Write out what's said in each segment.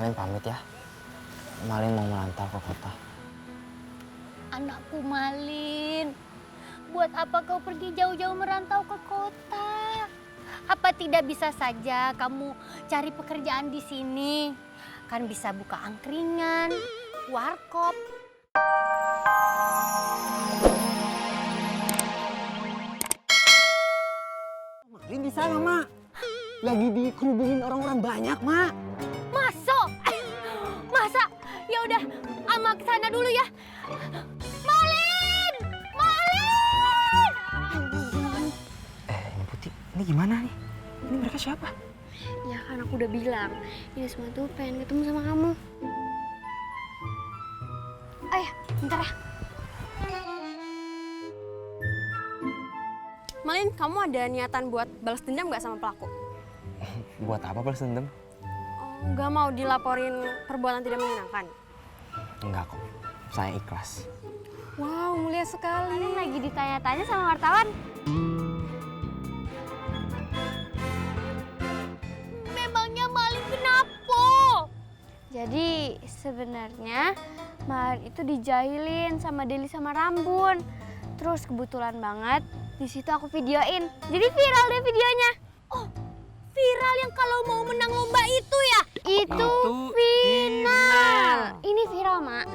Malin pamit ya. Malin mau merantau ke kota. Anakku Malin, buat apa kau pergi jauh-jauh merantau ke kota? Apa tidak bisa saja kamu cari pekerjaan di sini? Kan bisa buka angkringan, warkop. Malin di sana, Mak. Lagi dikerubungin orang-orang banyak, Mak. Masa? Ya udah, Ama ke sana dulu ya. Malin! Malin! Ini Putih, ini gimana nih? Ini mereka siapa? Ya kan aku udah bilang, ini semua tuh pengen ketemu sama kamu. Ayah, bentar ya. Malin, kamu ada niatan buat balas dendam gak sama pelaku? Buat apa balas dendam? Oh, gak mau dilaporin perbuatan tidak menyenangkan? Enggak kok, saya ikhlas. Wow, mulia sekali. Malin lagi ditanya-tanya sama wartawan. Memangnya Malin kenapa? Jadi sebenarnya Malin itu dijahilin sama Deli sama Rambun. Terus kebetulan banget di situ aku videoin. Jadi viral deh videonya. Oh, viral yang kalau mau menang lomba itu ya? Itu final. Ini viral, Mak.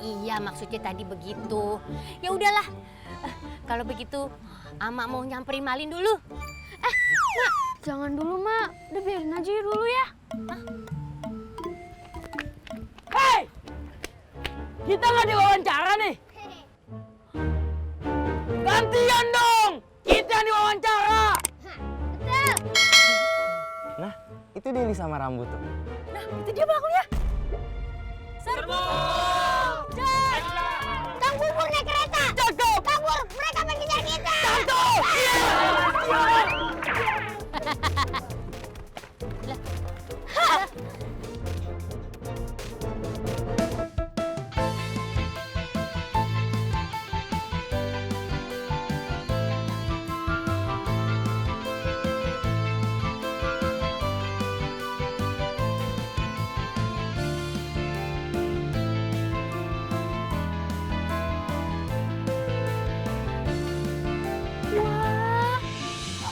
Iya, maksudnya tadi begitu. Ya udahlah. Kalau begitu, Ama mau nyamperin Malin dulu. Mak, jangan dulu, Mak. Udah biarin aja dulu ya. Hei! Kita nggak diwawancara nih. Gantian dong! Kita yang diwawancara. Nah, itu Deli sama Rambut tuh. Nah, itu dia pelakunya. Serbu! Kang Bubur naik kereta. Cakep! Kabur, mereka mengejar kita. Cakep!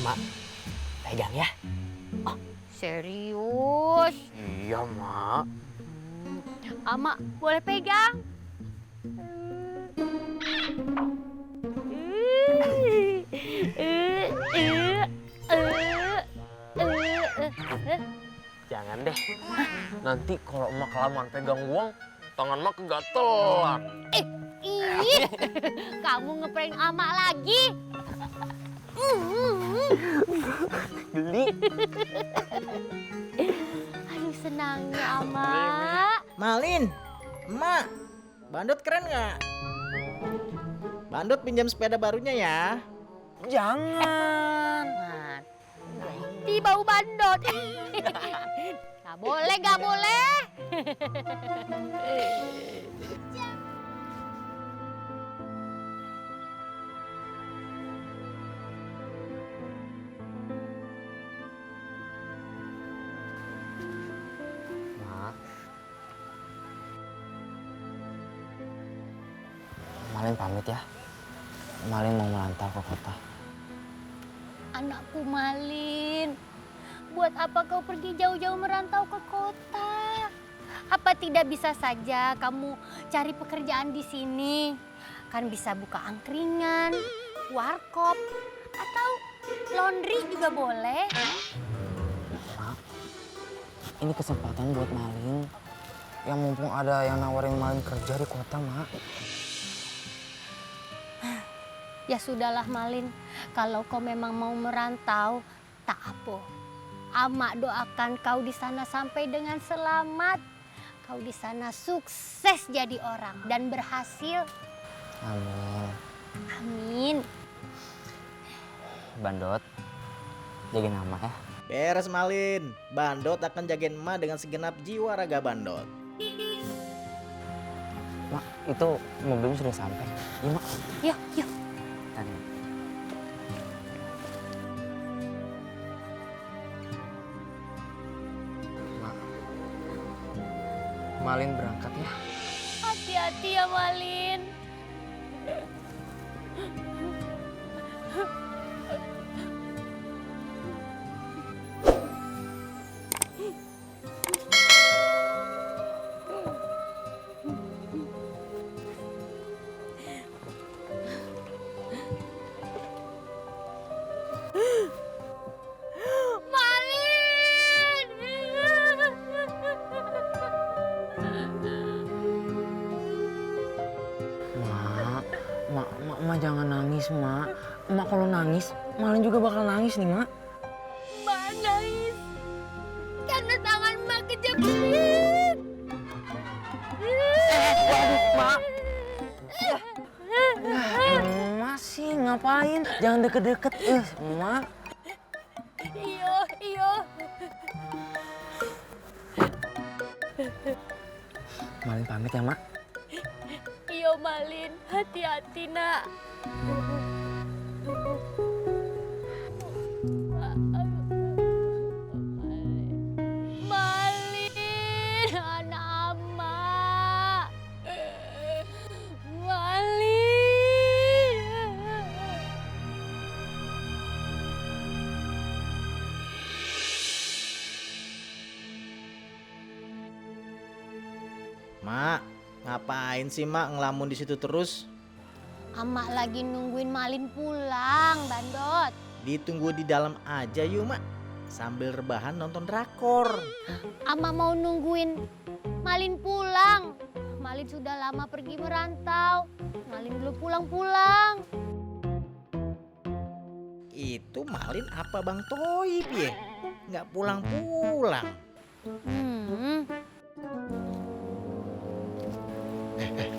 Mak, pegang ya. Serius? Iya, Mak. Ama, boleh pegang? Jangan deh. Nanti kalau emak kelamaan pegang uang, tangan emak kegatelan. Ih, kamu ngeprank Ama lagi? Geli. Aduh, senangnya Ama. Malin, emak, Bandot keren nggak? Bandot pinjam sepeda barunya ya. Jangan. Di bau bandot. Gak boleh, gak boleh. Mak. Malin pamit ya. Malin mau merantau ke kota. Anakku Malin, buat apa kau pergi jauh-jauh merantau ke kota? Apa tidak bisa saja kamu cari pekerjaan di sini? Kan bisa buka angkringan, warkop, atau laundry juga boleh. Mak, ini kesempatan buat Malin. Yang mumpung ada yang nawarin Malin kerja di kota, Mak. Ya sudahlah Malin, kalau kau memang mau merantau, tak apa. Ama doakan kau di sana sampai dengan selamat. Kau di sana sukses jadi orang dan berhasil. Amin. Amin. Bandot, jagain nama ya. Beres Malin, Bandot akan jagain emak dengan segenap jiwa raga Bandot. Mak, itu mobilnya sudah sampai. Iya, Mak. Yuk, yuk. Tadi. Mak, Malin berangkat ya. Hati-hati ya Malin. Mak jangan nangis, Mak. Mak kalau nangis, Malin juga bakal nangis nih, Mak. Mak nangis karena tangan Mak kejepit. Mak. Masih ngapain? Jangan deket-deket, Mak. Iyo. Malin pamit ya, Mak. Iyo Malin, hati-hati nak. Malin, anak Ama. Malin. Mak, ngapain sih Mak ngelamun di situ terus? Ama lagi nungguin Malin pulang, Bandot. Ditunggu di dalam aja yuk Mak, sambil rebahan nonton drakor. Ama mau nungguin Malin pulang. Malin sudah lama pergi merantau. Malin belum pulang-pulang. Itu Malin apa Bang Toib ya? Nggak pulang-pulang.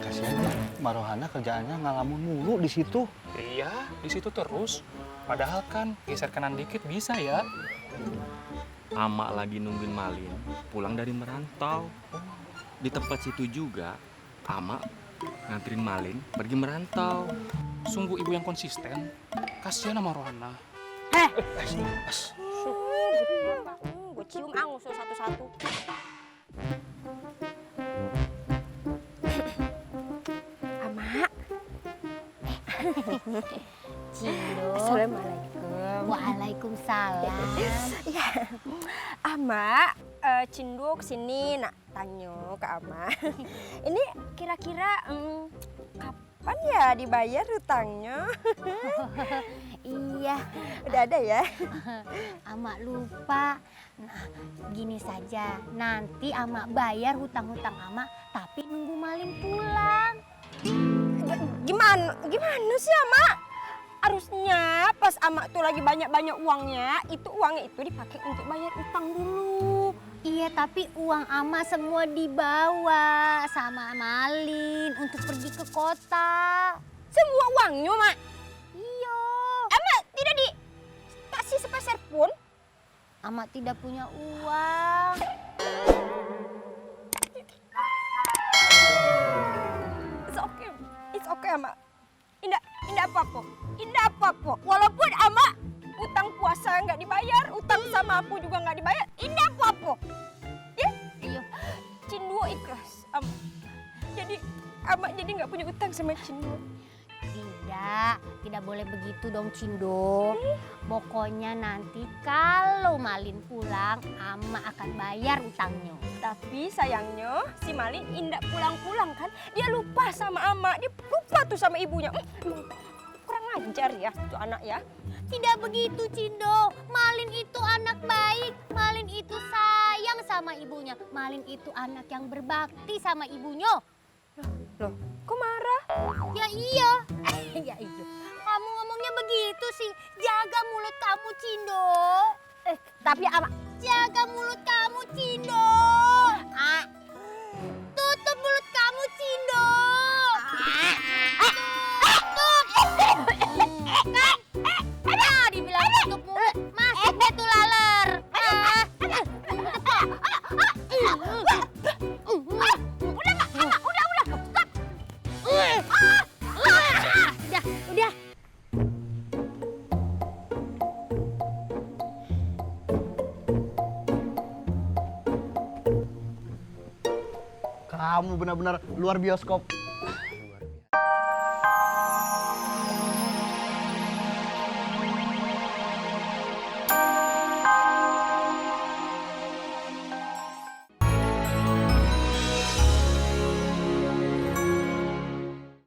Kasihan ya, Marohana kerjaannya ngalamun mulu di situ. Iya, di situ terus. Padahal kan geser kanan dikit bisa ya. Ama lagi nungguin Malin pulang dari merantau. Di tempat situ juga Ama nganterin Malin pergi merantau. Sungguh ibu yang konsisten. Kasihan sama Rohana. Gue cium angus satu-satu. Cindo. Assalamualaikum. Waalaikumsalam. Ya, Ama, Cindo kesini nak tanya ke Ama. Ini kira-kira kapan ya dibayar hutangnya? Iya, Udah ada ya? Ama lupa. Nah, gini saja. Nanti Ama bayar hutang-hutang Ama, tapi nunggu Malin pulang. Gimana sih Ama? Harusnya pas Ama tuh lagi banyak-banyak uangnya itu dipakai untuk bayar utang dulu. Iya, tapi uang Ama semua dibawa sama Malin untuk pergi ke kota. Semua uangnya, Mak? Iya. Ama tidak dikasih sepeser pun? Ama tidak punya uang. It's okay, Ama. Indah apa-apa. Walaupun Ama utang puasa nggak dibayar, utang sama aku juga nggak dibayar, indah apa-apa. Ya? Iya. Cinduo ikhlas, Ama. Jadi Ama jadi nggak punya utang sama Cinduo. Tidak boleh begitu dong Cindo. Pokoknya nanti kalau Malin pulang, Ama akan bayar utangnya. Tapi sayangnya si Malin indah pulang-pulang kan. Dia lupa sama Ama, dia lupa tuh sama ibunya. Kurang ajar ya tuh anak ya. Tidak begitu Cindo. Malin itu anak baik. Malin itu sayang sama ibunya. Malin itu anak yang berbakti sama ibunya. Loh, kok marah? Ya iya. Ya iya. Kamu ngomongnya begitu sih. Jaga mulut kamu Cindo. Tapi Ama, Jaga mulut kamu Cindo. Tutup mulut kamu Cindo. Kan dibilang tutup mulut, masih betul laler. Udah. Kamu benar-benar luar bioskop.